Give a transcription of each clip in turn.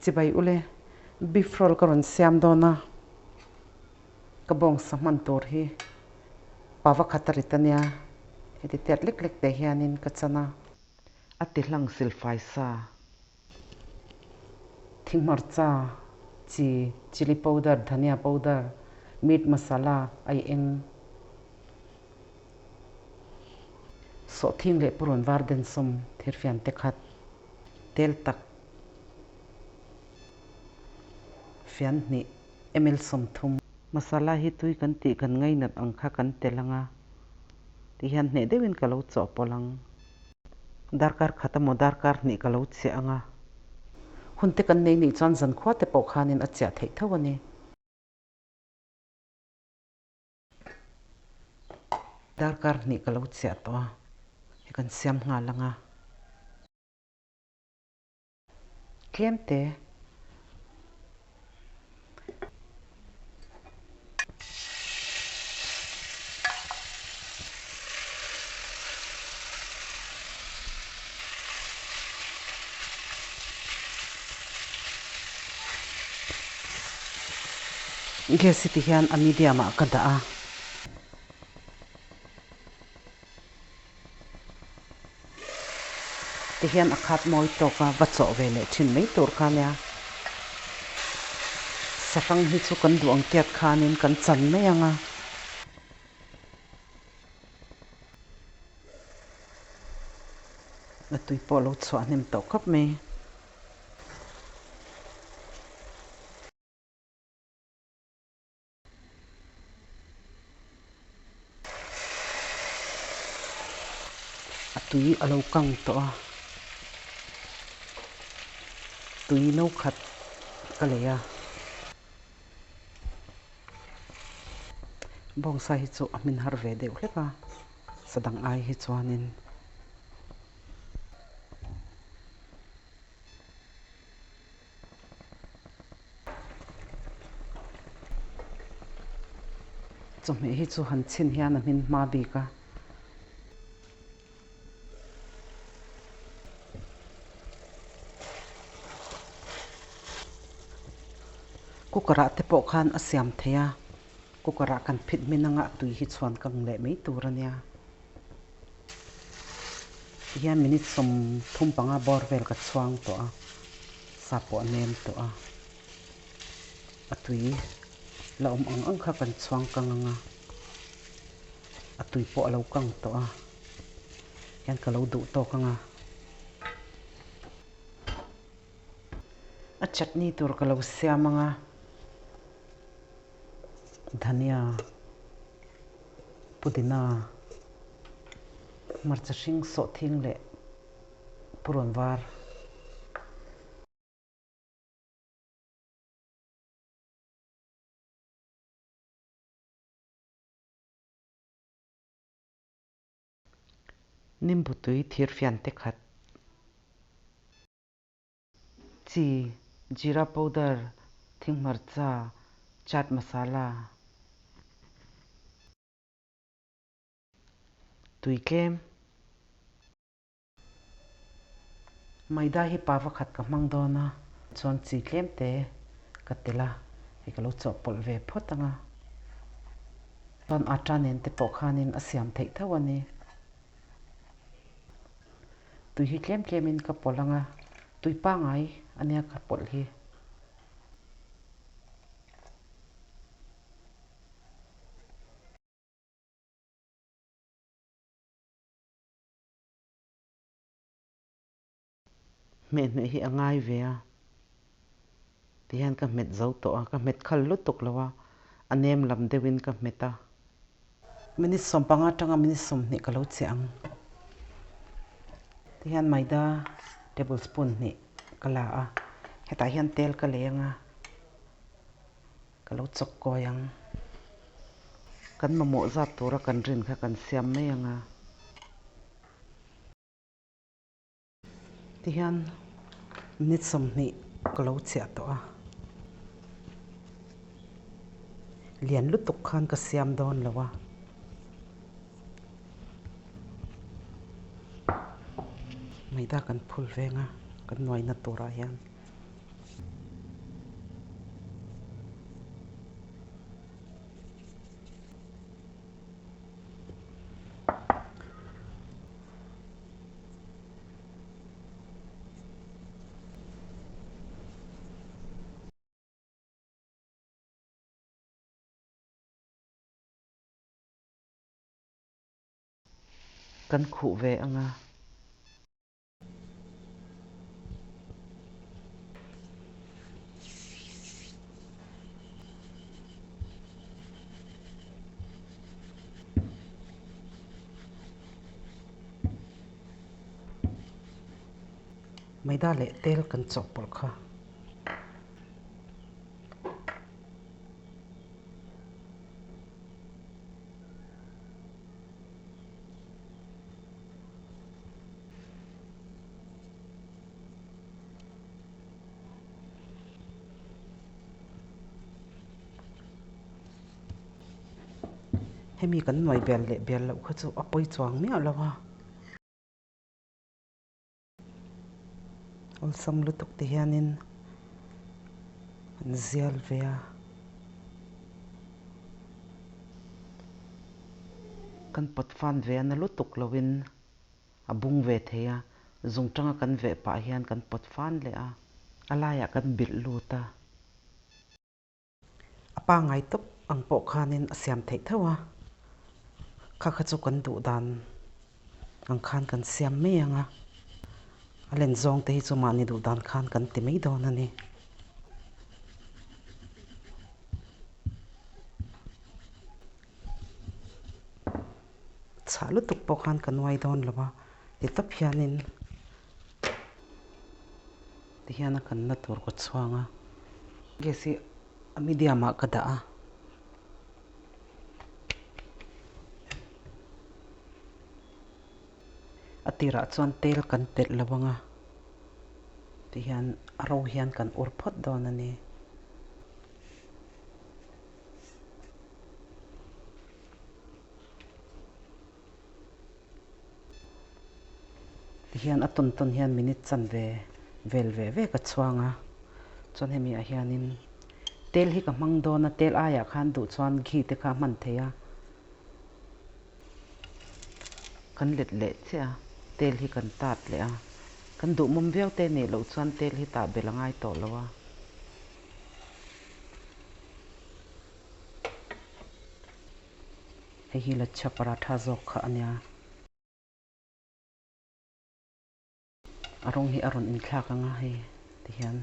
Chibai ule, beef roll ka rawn siam dawn a, ka bawngsa hman tur hi pava khat a rit ania, heti tiat lek lek te hianin ka chan a. A ti hlang silfai sa. Thinghmarcha, chi, chilli powder, dhania powder, meat masala, ai eng. Sawhthing leh purun var densawm thirfian te khat tel tak fian hnih ml 30. Masala hi tui kan tih kan ngainat ang kha kan tel anga ti hian hneh deuhin ka lo chawhpawlh ang. Darkar khat emaw darkar hnih ka lo chiah anga hun te kan nei nih chuan zankhua te pawh khanin a chiah theih tho a ni. Darkar hnih ka lo chiah tawh a, hei kan siam nghal ang a. Tlem te. Gas hi ti hian a medium ah ka dah a. Ti hian a khat mawi tawk a, va chawh ve leh thin mai tur kha nia. Sahrang hi chu kan duh ang tiat khanin kan chan mai ang a. A tui pawh a lo chhuah hnem tawh khawp mai. A tui a lo kang tawh a, tui no khat ka lei a. Bawngsa hi chu a hmin har ve deuh hlek a, sadang ai hi chuanin. Chawhmeh hi chu han chhin hian a hmin hma bik a. Cooker ah te pawh khan a siam thei a, cooker ah kan phit hmin anga tui hi chhuan kang leh mai tur a nia. Tihian minute 35 bawr vel ka chhuang tawh a, sa pawh a nem tawh a, a tui la awm ang ang kha kan chhuang kang anga a tui pawh a lo kang tawh a, hian ka lo duh tawk anga. A chutney tur ka lo siam anga dhania, pudina, hmarcha hring sawhthing leh purawn var. Nimbu tui thirfian te khat. Chi, jeera powder, thinghmarcha, chaat masala. Tui tlem. Maida hi pa vakhat ka hmang dawn a, chuan chi tlem te ka tel a, hei ka lo chawhpawlh ve phawt ang a. Chuan atta nen te pawh khanin a siam theih tho a ni. Tui hi tlem tlemin ka pawlh ang a, tui pangai a nia ka pawlh hi. Hmeh hmeh hi a ngai ve a, tihian ka hmet zo tawh a, ka hmet khal lutuk lo a, a nem lam deuhin ka hmet a. Minute 15 atanga minute 20 ka lo chiah ang. Tihian maida tablespoon hnih ka la a, hetah hian tel ka lei anga ka lo chawk kawi ang. Kan mamawh zat tura kan rin kha kan siam mai anga. Tihian minute 20 ka lo chiah tawh a, lian lutuk khan ka siam dawn lo a. Maida kan phul veng a, kan nuaina turah hian. Kan khuh ve ang a. Maida leh tel kan chawhpawlh kha. Hemi kan nuai bel leh bel loh kha chu a pawi chuang miah lo a. Awlsam lutuk te hianin an zial ve a. Kan pawt fan ve a na lutuk loin a bung ve thei a, zung tanga kan veh pah hian kan pawt fan leh a, a laiah kan bilh lut a. A pangngai tawp ang pawh khanin a siam theih tho a, kha kha chu kan duh dan ang khan kan siam mai ang a, a len zawng te hi chu mahni duh dan khan kan ti mai dawn a ni. Chhah lutuk pawh khan ka nuai dawn lo a, ti tawp hianin Tihian a kanna tur ka chhuang a, gas hi a medium ah ka dah a. A tirah chuan tel kan telh lo ang a, tihian a ro hian kan ur phawt dawn a ni. Tihian a tawn tawn hian minute chan ve vel ve ve ka chhuang a, chuan hemi ah hianin tel hi ka hmang dawn a, tel aiah khan duh chuan ghee te kha a hman thei a, kan let leh chiah a, tel hi kan tat leh a, kan duh mawm viau te nih loh chuan tel hi tah belh a ngai tawh lo a. Hei hi Lachha Paratha zawk kha a nia. A rawng hi a rawn inthlak ang a hei tihian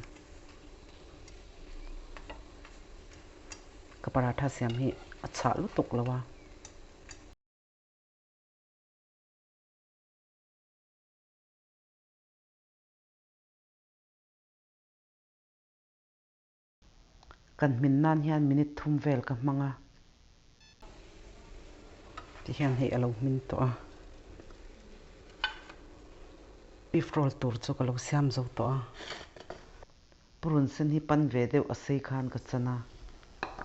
ka paratha siam hi a chhah lutuk lo a. Kan hmin nan hian minute thum vel ka hmang a. Tihian hei a lo hmin tawh a. Beef roll tur chu ka lo siam zo tawh a. Purun sen hi pan ve deuh a sei khan ka chan a.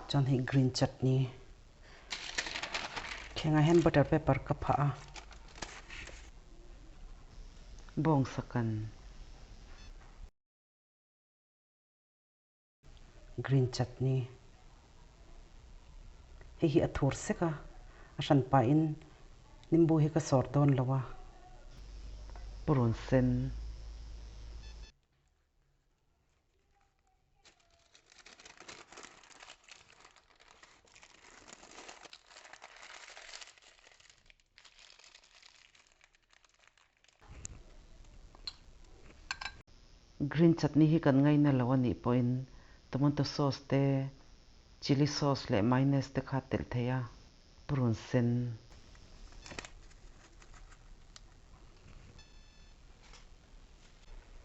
Chuan hei green chutney. Thlengah hian butter paper ka phah a. Bawngsa kan. Green chutney. Hei hi a thur sek a, a hran pahin nimbu hi ka sawr dawn lo a. Purun sen. Green chutney hi kan ngaina lo a nih pawhin tomato sauce te, chilli sauce leh mayonnaise te kha telh thei a, purun sen.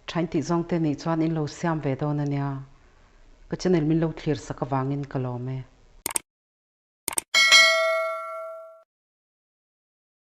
Thain tih zawng te nih chuan in lo siam ve dawn a nia. Ka channel min lo thlir sak avangin ka lawm e.